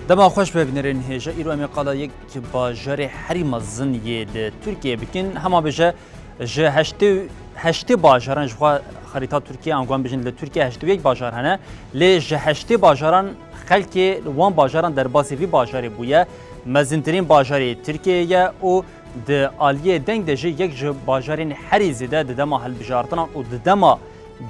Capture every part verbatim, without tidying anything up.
Dema xweş be bînerên hêja, îro em ê qala yek bajarê herî mezin yê li Tirkiyeyê bikin. Hema bêje ji heştê, heştê bajaran, ji xwe xerîta Tirkiyeyê, anguan bêjin li Tirkiyeyê heştê û yek bajar hene, lê ji heştê bajaran xelkê wan bajaran derbasî vî bajarê bûye. Mezintirîn bajarê Tirkiyeyê ye û di aliyê deng de jî yek ji bajarên herî zêde di dema hilbijartinan û di dema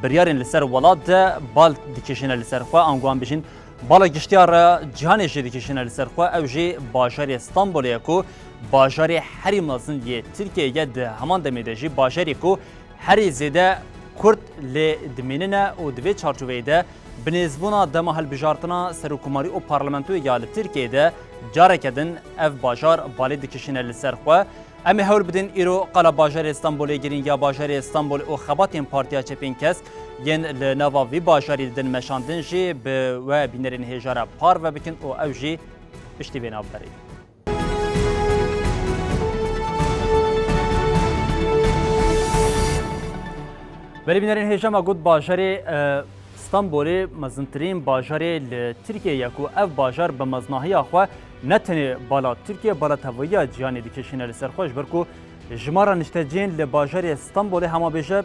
biryarên li ser welat de bal dikişîne li ser xwe, anguan bêjin bala giştiya re cîhanê jî dikişîne li ser xwe, ew jî bajarê Stenbolê ye ku bajarê herî mezin yê Tirkiyeyê ye, di heman demê de jî bajarê ku herî zêde Kurd lê dimînine û di vê çarçoveyê de bi nêzbûna dema hilbijartina serokkomarî û parlamentoyê ya li Tirkiyeyê de careke din ev bajar balê dikişîne li ser xwe. Em ê hewl bidin îro qala bajarê Stenbolê, girîngiya bajarê Stenbolê û xebatên Partiya Çepên Kesk yên li nava vî bajarî didin meşandin jî bi we bînerên hêja re parve bikin û ew jî piştî vê navberê. Belê bînerên hêja, me got bajarê, e, Stenbolê mezintirîn bajarê li Tirkiyeyê ye ku ev bajar bi meznahiya xwe ne tenê bala Tirkiye, bala tevahiya cîhanê dikişîne li ser xwe, ji ber ku jimara niştecihên li bajarê Stenbolê hema bêje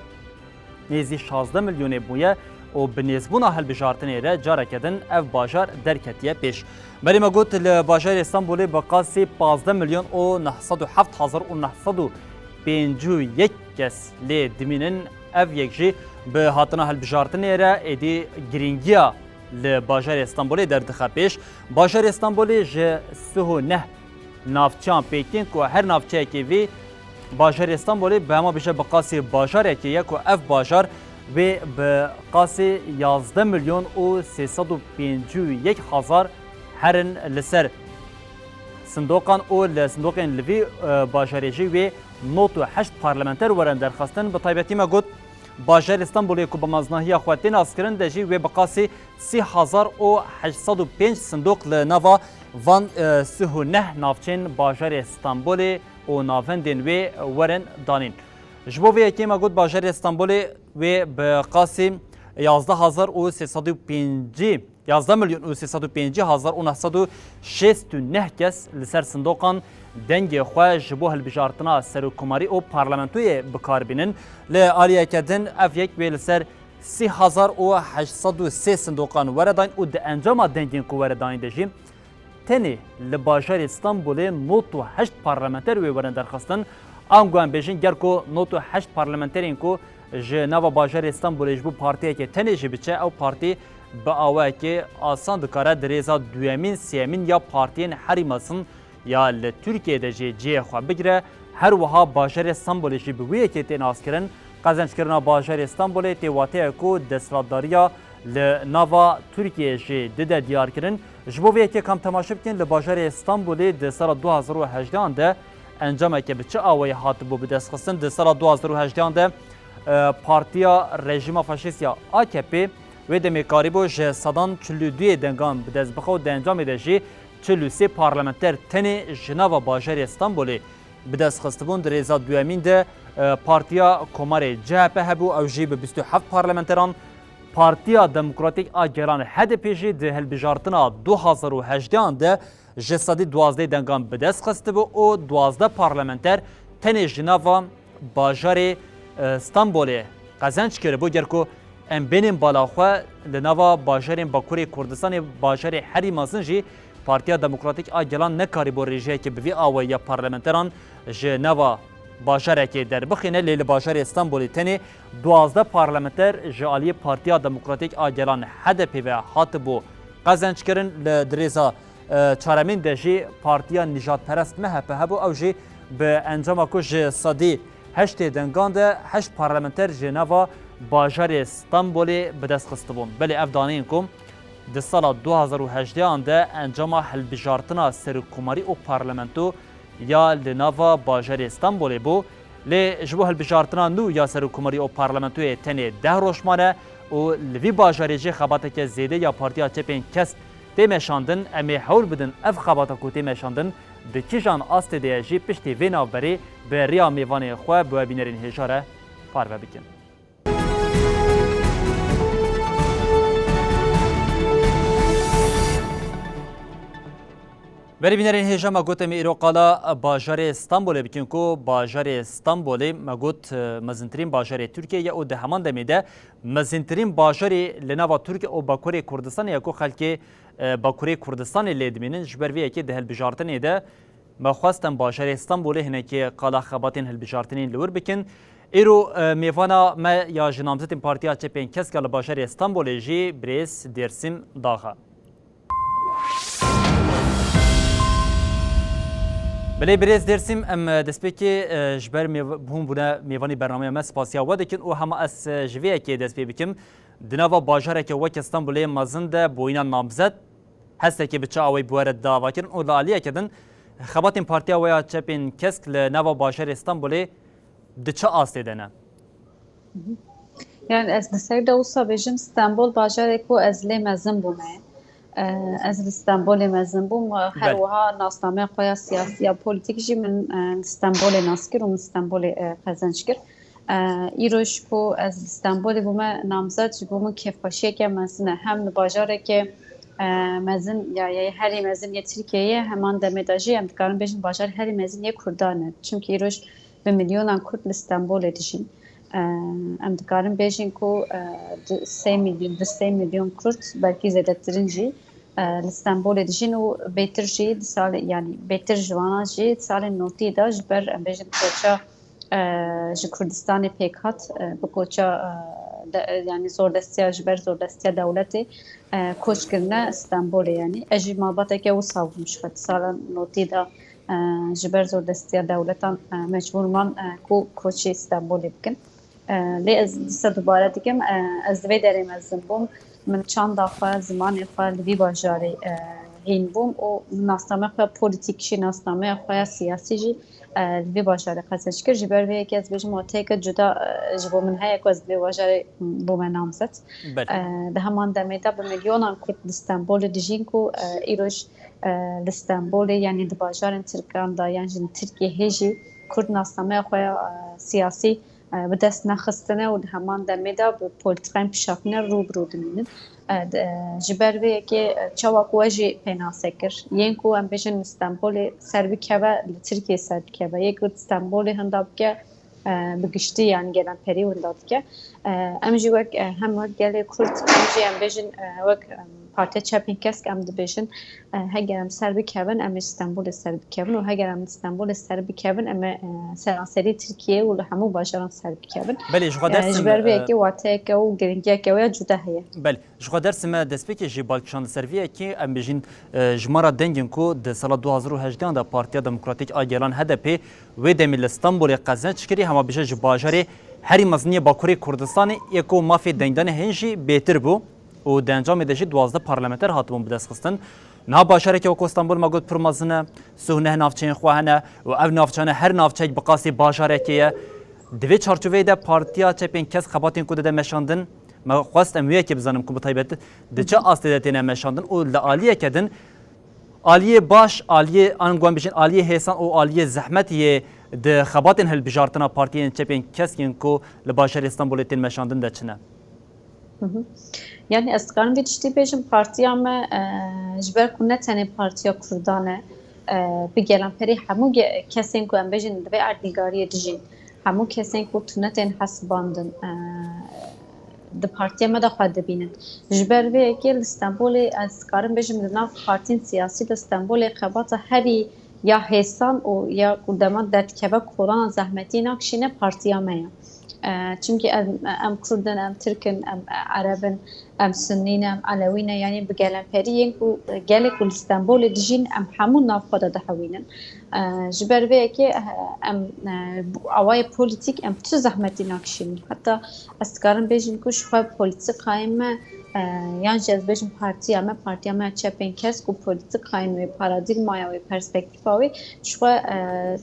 nêzî şazdeh milyonê bûye û bi nêzbûna hilbijartinê re careke din ev bajar derketiye pêş. Belê me got li bajarê Stenbolê bi qasî pazdeh milyon û neh sed û heft hezar û neh sed û pêncî û yek kes lê dimînin. Ev yek jî bi hatina hilbijartinê re êdî girîngiya li bajarê Stenbolê derdixe pêş. Bajarê Stenbolê ji sih û neh navçeyan pêk tên ku her navçeyekê vî bajarê Stenbolê bi hema bêje bi qasî bajarekê ye ku ev bajar wê bi qasî yazdeh milyon û sê sed û pêncî û yek hezar herin li ser sindoqan û li sindoqên li vî, e, bajarê jî wê nod û heşt parlamenter werin derxistin. Bi taybetî me got, bajarê Stenbolê ku bi meznahiya xwe tê naskirin de jî wê bi qasî sî hezar û heşt sed û pênc sindoq li nava van, e, sih û neh navçeyên bajarê Stenbolê û navendên wê werin danîn. Ji bo vê yekê me got bajarê Stenbolê wê bi qasî yazdeh hezar û sê sed û pêncî, yazdeh milyon û sê sed û pêncî hezar û neh sed û şêst û neh kes li ser sindoqan dengê xwe ji bo hilbijartina serokkomarî û parlamentoyê bi kar bînin. Li aliyeke din ev yek wê li ser sî hezar û heşt sed û sê sindoqan were dayîn û di encama dengên ku were dayîn de jî tenê li bajarê Stenbolê nod û heşt parlamenter wê werin derxistin. Ango em bêjin, ger ku nod û heşt parlamenterên ku ji nava bajarê Stenbolê ji bo partiyekê tenê jî biçe, ew partî bi awayekê asan dikare di rêza duyemîn, sêyemîn ya partiyên herî mezin ya li Tirkiyeyê de jî cihê xwe bigire. Her wiha bajarê Stenbolê jî bi wê yekê tê naskirin. Qezenckirina bajarê Stenbolê tê wateya ku desthilatdariya li nava Tirkiyeyê jî dide diyarkirin. Ji bo vê yekê kam temaşe bikin, li bajarê Stenbolê di sala du hazar û hejdehan de encameke bi çi awayî hatibû bidestxistin? Di sala du hazar û hejdehan de, e, partiya rejîma faşîst ya A K P wê demê karîbû ji sedan çil û duyê dengan bi dest bixe û di encamê de jî çil û sê parlamenter tenê ji nava bajarê Stenbolê bi dest xistibûn. Di rêza duyemîn de, e, Partiya Komarê C H P hebû, ew jî bi bîst û heft parlamenteran, Partiya Demokratîk a Gelan H D P jî di hilbijartina du hazar û hejdehan de ji sedî duwazdeh dengan bi dest xistibû û duwazdeh parlamenter tenê ji nava bajarê, e, Stenbolê qezenc kiribû. Ger ku em bênên bala xwe li nava bajarên Bakurê Kurdistanê, bajarê herî mezin jî Partiya Demokratîk a Gelan nekarîbû rêjeyekê bi vî awayî ya parlamenteran ji nava bajarekê derbixîne, lê li bajarê Stenbolê tenê duwazdeh parlamenter ji aliyê Partiya Demokratîk a Gelan H D P ve hatibû qezenc kirin. Li di rêza, e, çaremîn de jî Partiya Nîjadperest M H P hebû, ew jî bi encama ku ji sedî heştê dengan de heşt parlamenter ji nava bajarê Stenbolê bi dest xistibûn. Belê ev daneyên ku di sala du hazar û hejdehan de encama hilbijartina serokkomarî û parlamento ya li nava bajarê Stenbolê bû. Lê ji bo hilbijartina nû ya serokkomarî û parlamentoyê tenê deh roj mane û li vî bajarê jî xebateke zêde ya Partiya Çepên Kesk tê meşandin. Em ê hewl bidin ev xebata ku tê meşandin di kîjan astê de ye jî piştî vê navberê bi riya mêvanê xwe bi we bînerên hêja re parve bikin. Berê bînerên hêja, me got em ê îro qala bajarê Stenbolê bikin ku bajarê Stenbolê me got, e, mezintirîn bajarê Tirkiyê ye û di heman demê de mezintirîn bajarê li nava Tirkiye û Bakurê Kurdistanê ye ku xelkê, e, Bakurê Kurdistanê lê dimînin. Ji ber vê yekê di hilbijartinê de me xwest em bajarê Stenbolê hinekî qala xebatên hilbijartinên li wir bikin. Îro, e, mêvana me ya ji namzetên Partiya Çepên Kesk ya li bajarê Stenbolê jî birêz Dêrsim Daxa. Belê birêz Dêrsim, em, e, destpêkê, e, ji ber mêv-, hûn bûne mêvanî bernameya me, spasiya we dikin û hema ez, e, ji vê yekê dest pê bikim. Di nava bajareke weke Stenbolê mezin de boyîna namzet hestekê bi çi awayî bi we re dava kirin û li aliyeke din xebatên Partiya we ya Çepên Kesk li nava bajarê Stenbolê di çi astê de ne? Yani ez li ser de wisa bêjim, Stenbol bajarê ku ez lê mezin bûme. Ee, Ez li Stenbolê mezin bûm. Her Belê. Wiha nasnameya xwe ya siyasî ya polîtîk jî min, e, li Stenbolê nas kir û min Stenbolê, e, qezenc kir. E, Îroj ku ez li Stenbolê bûme namzet, ji bo min kêfxweşiyeke mezin e. Hem li bajareke, e, mezin ya, ya herî mezin yê Tirkiyeyê, heman demê de jî em dikarin bêjin bajar herî mezin yê Kurdan e. Çimkî îroj bi milyonan Kurd li Stenbolê dijîn. E, Em dikarin bêjin ku, e, di sê milyon, di sê milyon Kurd, belkî zêdetirin jî, e, li Stenbolê dijîn û bêtir jî di salê, yani bêtir ji wana jî di salên notî de ji ber, em bêjin, koça, e, ji Kurdistanê pêk hat, e, bi koça, e, de, e, yani zordestiya, ji ber zordestiya dewletê, e, koç kirine Stenbolê yani. Ez jî malbateke wisa bûm ji xwe di sala notî de, e, ji ber zordestiya dewletan, e, mecbûr man, e, ku koçî Stenbolê bikim. E, lê ez dîsa dubare dikim, e, ez di vê derê mezin bûm. Min çanda xwe, zimanê xwe li vî bajarê, e, hîn bûm û nasnameya xwe ya polîtîk jî, nasnameya xwe ya siyasî jî, e, li vî bajarê qezenc kir. Ji ber vê yekê ez bêjim, wateyeke cuda, e, ji bo min heye ku ez di vê bajarê bûme namzet. Belê. E, di heman demê de bi milyonan Kurd li Stenbolê dijîn ku, e, îroj, e, li Stenbolê, yanî di bajarên Tirkan de yan jî li Tirkiyê hê jî Kurd nasnameya xwe ya, e, siyasî, e, bi dest nexistine û di heman demê de bi polîtîkayên pişafîne rû bi rû dimînin. E, d-, e, ji ber vê yekê, e, çawa ku we jî pênase kir, yên ku em bêjin li Stenbolê ser bikeve, li Tirkiyê ser bikeve, yê ku li Stenbolê hinda bike, e, bi giştî, yani gelemperî winda dike. E, em jî wek, e, hem wek gelê Kurd, hem jî em bêjin, e, wek, e, Partiya Çepên Kesk em dibêjin, e, heger em ser bikevin, em ê Stenbolê ser bikevin û heger em Stenbolê ser bikevin, em ê, e, seranserî Tirkiyê û li hemû bajaran ser bikevin. Belê, ji xwe E, Dêrsim, ji ber vê e, yekê wateyeke û giringiyeke wê ya cuda heye. Belê. Ji xwe Dêrsim, me destpêkê jî bal kişand li ser vê yekê, em bêjin, e, jimara dengên ku di sala du hazar û hejdeh de Partiya Demokratîk a Gelan, H D P, wê demê li Stenbolê qezenc kirî, hema bêje ji bajarê herî mezin yê Bakurê Kurdistanê yê ku mafê dengdanê hên jî bêtir bû û di encamê de jî duwazdeh parlamenter hatibûn bidestxistin. Niha bajareke wekî Stenbol, me got, pir mezin e, sih û neh navçeyên xwe hene û ev navçeyane her navçeyek bi qasî bajarekê ye. Di vê çarçoveyê de Partiya Çepên Kesk xebatên ku dide meşandin, me xwest em wê yekê bizanim ku bi taybet di çi astê de têne meşandin û li aliyeke din aliyê baş, aliyê, an guan bijin, aliyê hêsan û aliyê zehmetî yê di xebatên hilbijartina partiyên Çepên Kesk yên ku li bajarê Stenbolê tên meşandin de çi ne? Hı hı. Yani ez dikarim vê tiştî bêjim, partiya me, e, ji ber ku ne tenê partiya Kurdan e, e, bi gelemperî hemû ge-, kesên ku em bêjin di vê erdnîgariyê dijîn, hemû kesên ku tune tên hesibandin, e, di partiya me de xwe dibînin. Ji ber vê yekê li Stenbolê ez dikarim bêjim, di nav partiyên siyasî de Stenbolê xebata herî ya hêsan û ya ku dema derdikeve kolana zehmetî nakişîne partiya me ye. E, çimkî em, em Kurd in, em Tirk in, em Ereb in, em Sunnî ne, em Elewî ne, yanî bi gelemperî yên ku gelê ku li Stenbolê dijîn, em hemû nav xwe de dihewînin. E, ji ber vê yekê, e, em, e, awayê polîtîk em tu zehmetî nakişînin. Heta ez dikarim bêjim ku ji xwe polîtîkayên me, e, yan jî ez bêjim partiya me, partiya me ya Çepên Kesk û polîtîkayên wê, paradîgmaya wê, perspektîfa wê, ji xwe, e,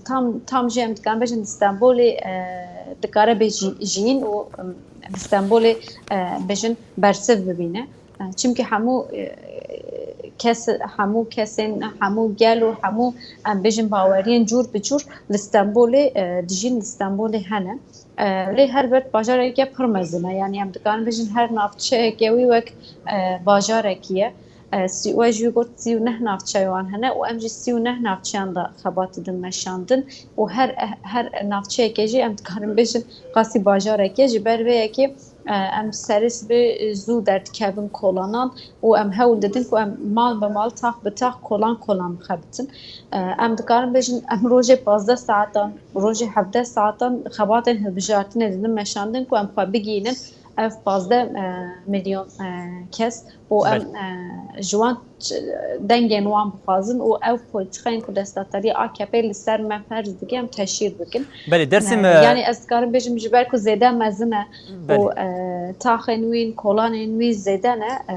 tam, tam jî em dikarin bêjin li Stenbolê, e, dikare bê jî-, jiyîn û, em, li Stenbolê, e, bêjin bersiv bibîne. E, çimkî hemû, e, kes, hemû kesên, hemû gel û hemû, em bêjin, baweriyên cûr bi cûr li Stenbolê, e, dijîn, li Stenbolê hene. E, lê helbet bajareke pir mezin e. Yanî em dikarin bêjin her navçeyeke wî wek, e, bajarekî ye. E, sî-, we jî got sî û neh navçeya wan hene û em jî sî û neh navçeyan de xebat didin meşandin û her, her navçeyekê jî em dikarin bêjin qasî bajareke. Ji ber vê yekê, e, em serê sibê zû derdikevin kolanan û em hewl didin ku em mal bi mal, tax bi tax, kolan kolan bixebitin. E, em dikarin bêjin em rojê pazdeh saetan, rojê hevdeh saetan xebatên hilbijartinê didin meşandin ku em xwe bigihînin ev pazdeh, e, milyon, e, kes û em, e, ji wan ç-, dengên wan bixwazin û ew polîtîkayên ku desthilatdarî A K P li ser me ferz dike, em teşhîr bikin. Belê, Dêrsim, E, e, yanî ez dikarim bêjim ji ber ku zêde mezin e û, Belê. e, taxên wî, kolanên wî zêde ne, e,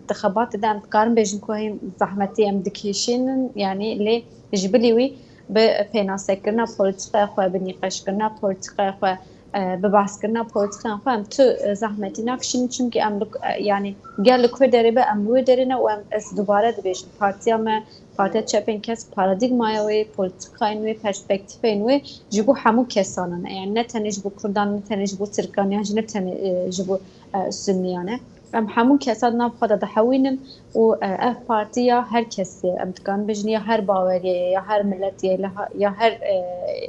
di xebatê de em dikarin bêjin ku hîn zehmetî em dikişînin, yanî lê ji bilî wî bi pênasekirina polîtîkaya xwe, bi nîqeşkirina polîtîkaya xwe, e, bi behskirina polîtîkan xwe em tu, e, zehmetî nakişînin, çimkî em li, e, yanî gel li ku derê be em li wê derê ne û em, ez dubare dibêjim, partiya me, Partiya Çepên Kesk paradîgmaya wê, polîtîkayên wê, perspektîfeyên wê ji bo hemû kesan in. Yanî ne tenê ji bo Kurdan, ne tenê ji bo Tirkan, yan jî ne tenê, e, ji bo, e, Sunniyan e. Em hemû kesa di nav xwe de dihewînin û, e, ev partî ya her kesî ye. Em dikarin bêjin ya her baweriyê ye, ya her miletî ye, ya ha-, ya her, e,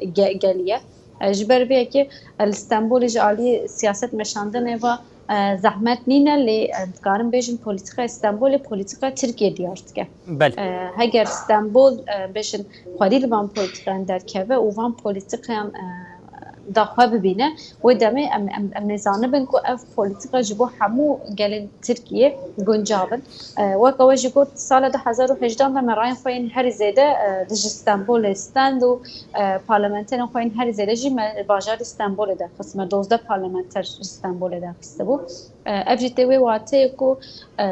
ge-, gelî ye. E, ji ber vê yekê, e, li Stenbolê ji alî siyaset meşandinê ve, e, zehmet nîne, lê, e, dikarin bêjin polîtîkaya Stenbolê polîtîkaya Tirkiyê diyar dike. Belê. E, heger Stenbol, e, bêjin xwedî li van polîtîkayan derkeve û van polîtîkayan, e, da xwe bibîne, wê demê em, em, em ê zanibin ku ev polîtîka ji bo hemû gelên Tirkiyê guncav in. E, weke we jî got, sala du hezar û hejdehan de me rayên xwe yên herî zêde, e, li ji Stenbolê stend û, e, parlamenterên xwe yên herî zêde jî me bajarê Stenbolê derxist. Me dozdeh parlamenter ji Stenbolê derxistibû. E, ev jî tê wê wateyê ku, e,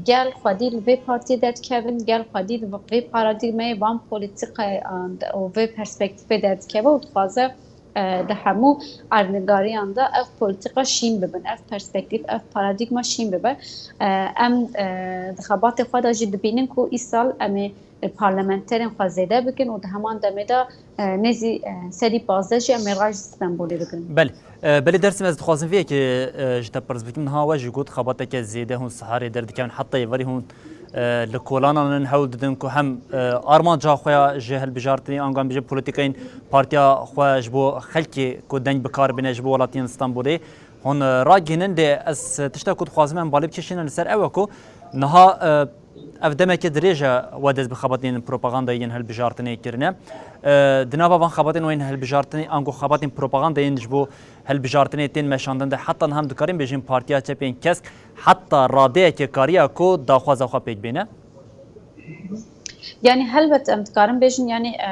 gel xwedî li vê partiyê derdikevin, gel xwedî li vê paradîgmeyê, van polîtîkayê, e, û vê perspektîfê derdikeve û dixwaze, e, di hemû erdnîgariyan de ev polîtîka şîn bibin, ev perspektîf, ev paradîgma şîn bibe. E, em, e, di xebatê xwe de jî dibînin ku îsal em ê parlamenterên xwe zêde bikin û di heman demê de, e, nêzî, e, sedî pazdeh jî em ê rayê ji Stenbolê bigirin. Belê. E, belê Dêrsim, ez dixwazim vê yekê, e, ji te pirs bikim. Niha we jî got xebateke zêde hûn Siharê derdikin, heta êvarî hûn, e, li kolanan in, hewl didin ku hem, e, armanca xwe ya ji hilbijartinê, angan bêje polîtîkayên partiya xwe ji bo xelkê ku deng bi kar bîne, ji bo welatiyên Stenbolê hûn, e, ragihînin. Lê ez tişta ku dixwazim em balê bikişînin li ser ew e ku niha, e, ev demeke dirêj e we dest bi xebatên propagandayê yên hilbijartinê kirine. E, di nava van xebatên we yên hilbijartinê, ango xebatên propagandayê yên ji bo hilbijartinê tên meşandin de, heta niha em dikarin bêjin Partiya Çepên Kesk heta radeyekê kariya ku daxwaza xwe pêk bêne? Yanî helbet em dikarin bêjin, yanî, e,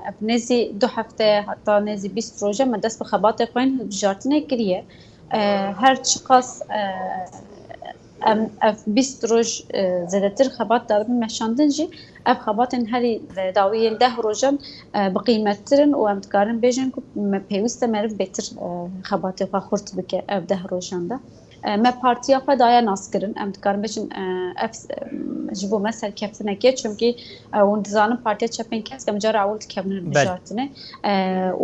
ev nêzî du hefte, heta nêzî bîst roje me dest bi xebatê xwe yên hilbijartinê kiriye. E, her çiqas, e, em ev bîst roj, e, zêdetir xebat dadibin meşandin jî, ev xebatên herî dawî yên deh rojan, e, bi qîmettir in û em dikarin bêjin ku me pêwîst e meriv bêtir, e, xebatê xwe xurt bike ev deh rojan de. E, me partiya xwe daye naskirin. Em dikarin bêjin, e, ev, e, ji bo me serkeftinekê, çimkî, e, hûn dizanin Partiya Çepên Kesk em cara ewil dikevin Belê. hilbijartinê. E,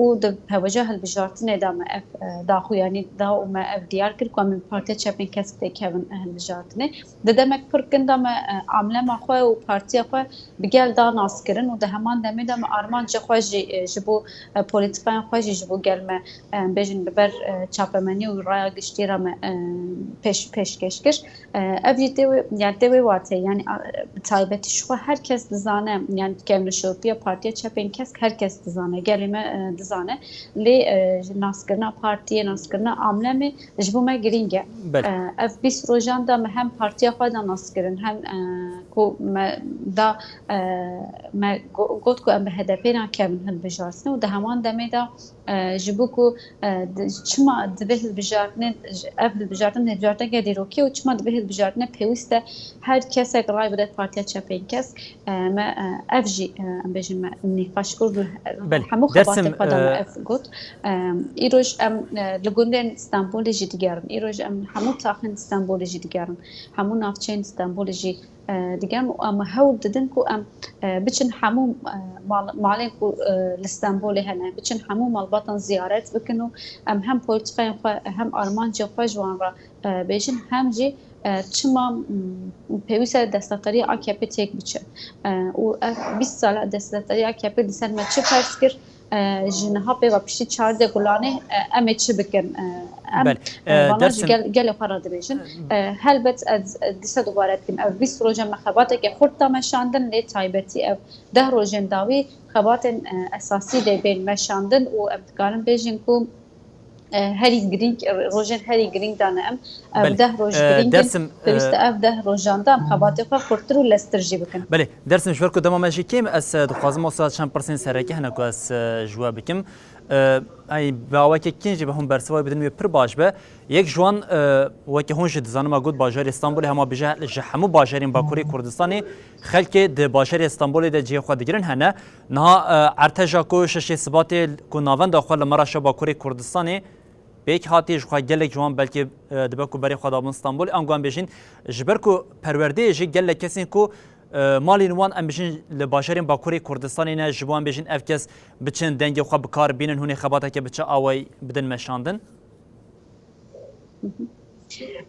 û di peweca hilbijartinê de me ev, e, daxuyanî da û me ev diyar kir ku em bi Partiya Çepên Kesk têkevin, e, hilbijartinê. Di demek pir kin de me, e, amlema xwe û partiya xwe bi gel da naskirin û di heman demê de me armanca xwe jî, e, ji bo, e, polîtîkayan xwe jî ji bo gel me, e, em bêjin li ber, e, çapemenî û raya giştî re me, e, pêş-, pêşkêş kir. E, ev jî tê wê, yani tê wê wateyê, yani, a, bi taybetî ji xwe her kes dizane, yani kevneşopiya Partiya Çepên Kesk her kes dizane, gelê me, e, dizane. Lê, e, ji naskirina partiyê, naskirina amlemê ji bo me girîng e. Belê. E, ev bîst rojan de me hem partiya xwe de nas kirin, hem, e, ku me da, e, me go-, got ku em bi H D P nakevin hilbijartinê û di heman demê de, e, ji bo ku, e, di, çima divê hilbijartinê, ev hilbijartin hilbijartineke dîrokî û çima divê hilbijartinê pêwîst e her kesek ray bide Partiya Çepên Kesk. E, me, e, ev jî, e, em bêjin me nîqaş kir û Belê. hemû Dêrsim, xebatê xwe de me e, ev got. E, îroj em, e, li gundên Stenbolê jî digerin. Îroj em hemû taxên Stenbolê jî digerin. Hemû navçeyên Stenbolê jî, e, digerin û em hewl didin ku em, e, biçin hemû, e, mal-, malên ku, e, li Stenbolê hene, biçin hemû malbatan ziyaret bikin û em hem polîtîkayên xwe, hem armancên xwe ji wan re, e, bêjin, hem jî, e, çima, m, pêwîst e desthilatdariya A K P têk biçe. E, û ev bîst sala desthilatdariya A K P li ser me çi ferz kir, e, ji niha pê ve piştî çardeh Gulanê, e, em ê çi bikin? E, em, Belê. e, E, vana ji Dersim gel-, gelê xwe re dibêjin. E, helbet ez, e, dîsa dubare dikim. Ev bîst roja me xebateke xurt da meşandin, lê taybetî ev deh rojên dawî xebatên, e, esasî dê bên meşandin û em dikarin bêjin ku, e, herî girîng, rojên herî girîng dane em. Ev Belê. deh roj E, girîng in. Dersim, e, Pêwîst e ev deh rojan de em xebatê xwe xurttir û leztir jî bikin. Belê, Dersim, ji ber ku dema me jî kêm, ez, e, dixwazim wisa çend pirsên sereke hene ku ez, e, ji we bikim. E, ay, bi aweke kin jî bi hûn bersiva wê bidin wê pir baş be. Yek ji wan, e, weke hûn jî dizanin, me got bajarê Stenbolê hema bije ji hemû bajarên Bakurê Kurdistanê xelkê di bajarê Stenbolê de cihê xwe digirin hene. Niha, e, erteja ku şeşê Sibatê ku navenda xwe li Maraşa Bakurê Kurdistanê pêk hatî, ji xwe gelek ji wan belkî, e, dibe ku berê xwe dabûn Stenbolê, ango em bêjin, ji ber ku perwerdeyê jî gelek kesên ku, e, malên wan, em bêjin, li bajarên Bakurê Kurdistanê ne, ji bo em bêjin ev kes biçin dengê xwe bi kar bînin, hûn ê xebateke bi çi awayî bidin meşandin? Hı hı.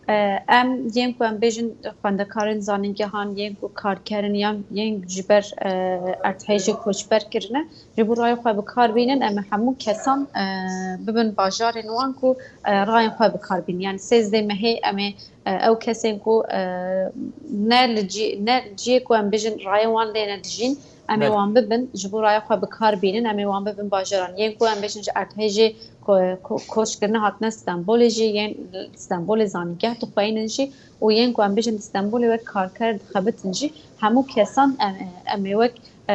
E, em yên ku em bêjin xwendekarên zanîngehan, yên ku karkerin yan yên ji ber, e, erdhejê koçber kirine, ji bo rayê xwe bi kar bînin, em ê hemû kesan, e, bibin bajarên wan ku, e, rayên xwe bi kar bînin. Yani sêzdeh mehê em ê, e, ew kesên ku, e, ne li cî-, ne ciyê ku em bêjin rayê wan lê ne dijîn, em ê Belê. wan bibin, ji bo raya xwe bi kar bînin, em ê wan bibin bajaran. Yên ku em bêjin ji erdhejê ko-, ko-, koçkirine hatine Stenbolê jî, yên li Stenbolê zanîngeh dixweyînin jî û yên ku em bêjin li Stenbolê wek karker dixebitin jî, hemû kesan em, em ê wek, e,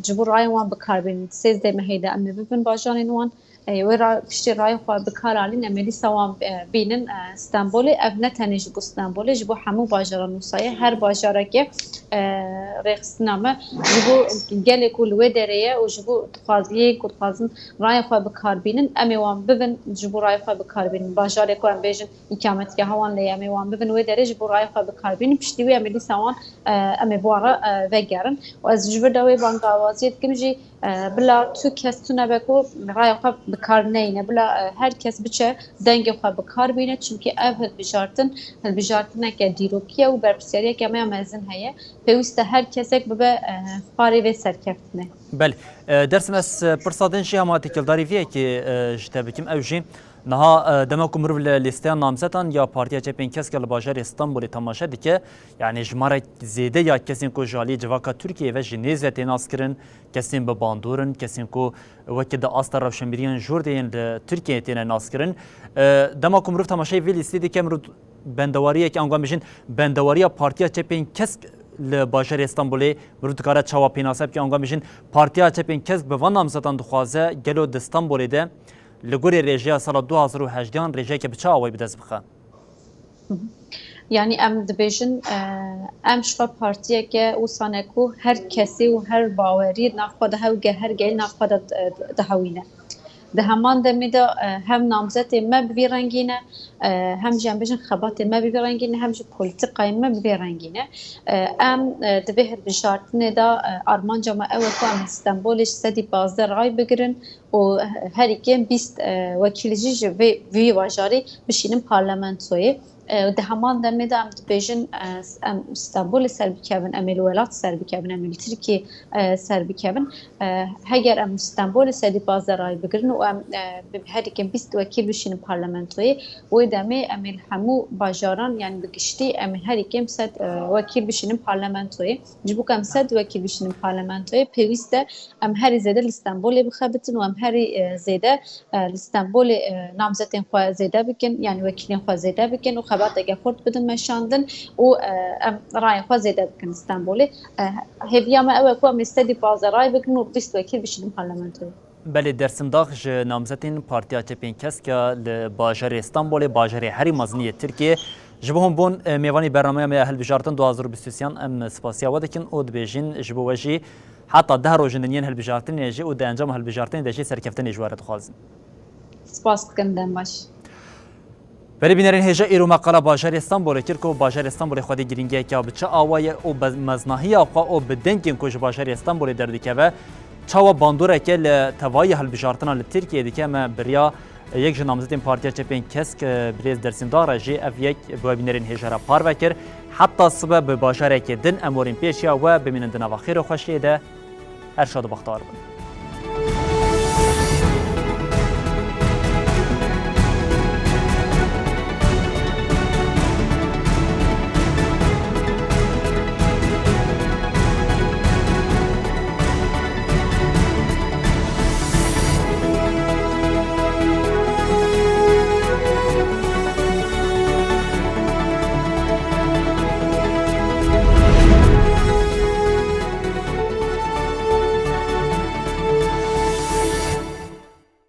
ji bo rayên wan bi kar bînin. Sêzdeh mehê de em ê bibin bajarên wan. E, wê ra-, piştî rayê xwe bi kar anîn, em ê dîsa wan, e, bînin, e, Stenbolê. Ev ne tenê ji bo Stenbolê, ji bo hemû bajaran wisa ye. Her bajareke, e, rêxistina me ji bo gelê ku li wê derê ye û ji bo dixwaz-, yê ku dixwazin rayê xwe bi kar bînin, em ê wan bibin ji bo rayê xwe bi kar bînin. Bajarê ku em bêjin îkametgeha wan lê ye, em ê wan bibin wê derê ji bo rayê xwe bi kar bînin. Piştî wê em ê dîsa wan, e, em ê bi wan re, e, vegerin. Û ez ji vir de wê bangawaziyê dikim jî, e, bila tu kes tune be ku raya xwe bi kar neyne. Bila, e, her kes biçe dengê xwe bi kar bîne, çimkî ev hilbijartin, hilbijartineke dîrokî ye û berpirsyariyeke me ya mezin heye. Pêwîst e her kesek bibe, e, xwarê vê serkeftinê. Belê. E, Dersim, ez, e, pirsa din jî hema têkildarî vê yekê, e, ji te bikim. Ew jî niha, e, dema ku mirov li lîsteya namzetan ya Partiya Çepên Kesk ya li bajarê Stenbolê temaşe dike, yanî jimarek zêde ya kesên ku ji aliyê civaka Tirkiyeyê ve ji nêz ve tê naskirin, kesên bi bandor in, kesên ku weke di asta rewşenbîriyan jor de yên li Tirkiyeyê têne naskirin. E, dema ku mirov temaşeyê vê lîstê dike, mirov bendewariyek, ango em bêjin, bendewariya Partiya Çepên Kesk li bajarê Stenbolê mirov dikare çawa pênase bike? Ango em bêjin, Partiya Çepên Kesk bi van namzetan dixwaze gelo di Stenbolê de li gorî rêjeya sala du hazar û hejdehan rêjeyeke bi çi awayî bi dest bixe? Hı hı. Yani em dibêjin, e, em ji xwe partiyeke wisa ne ku her kesî û her bawerî nav xwe de hewge, her gehî nav xwe de, e, dihewîne. Di heman demê de, e, hem namzetê me bi vî rengî ne, e, hem jî em bêjin xebatê me bi vî rengî ne, hem jî polîtîkayên me bi vî rengî ne. E, em, e, di vê hilbijartinê de, e, armanca me ew e ku em li Stenbolê ji sedî pazdeh ray bigirin û herî kêm bîst, e, wekîl jî ji vê, vî bajarî bişînin parlamentoyê. E, di heman demê de em dibêjin, e, em Stenbolê ser bikevin, em ê li welat ser bikevin, em ê li Tirkiyê, e, ser bikevin. E, heger em Stenbolê sedî pazdeh ray bigirin û em, e, bi herî kêm bîst wekîl bişînin parlamentoyê, wê demê em ê li hemû bajaran, yani bi giştî em ê herî kêm sed, e, wekîl bişînin parlamentoyê. Ji bo ku em sed wekîl bişînin parlamentoyê, pêwîst e em herî zêde li Stenbolê bixebitin û em herî, e, zêde, e, li Stenbolê, e, namzetên xwe zêde bikin, yani wekîlên xwe zêde bikin û xebateke xurt bidin meşandin û, e, em rayên xwe zêde bikin li Stenbolê. E, hêviya me ew e ku em ê sedî pazdeh ray bikin û bîst wekîl bişînin parlamentoyê. Belê, Dersim Dax ji namzetên Partiya Çepên Kesk ya li bajarê Stenbolê, bajarê herî mezin yê Tirkiyê, ji bo hûn bûn, e, mêvanî bernameya me ya hilbijartin du hazar û bîst û sê yan, em spasiya we dikin û dibêjin ji bo we jî heta deh roj in din yên hilbijartinê jî û di encama hilbijartinê de jî serkeftinê ji we re dixwazin. Spas dikim, dem baş. Berê bînerên hêja, îro me qala bajarê Stenbolê kir ku bajarê Stenbolê xwedî girîngiyeke bi çi awa ye û be-, meznahiya xwe û bi dengên ku ji bajarê Stenbolê derdikeve çawa bandoreke li tevayî hilbijartina li Tirkiyeyê dike. Me bi riya yek ji namzetên Partiya Çepên Kesk, e, birêz Dersîm Dağ re jî ev yek bi we bînerên hêja re parve kir. Heta sibe bi bajarekê din em werîn pêşiya we, bimînin di nava xêr û xweşiyê de. Her şad û bextewar bin.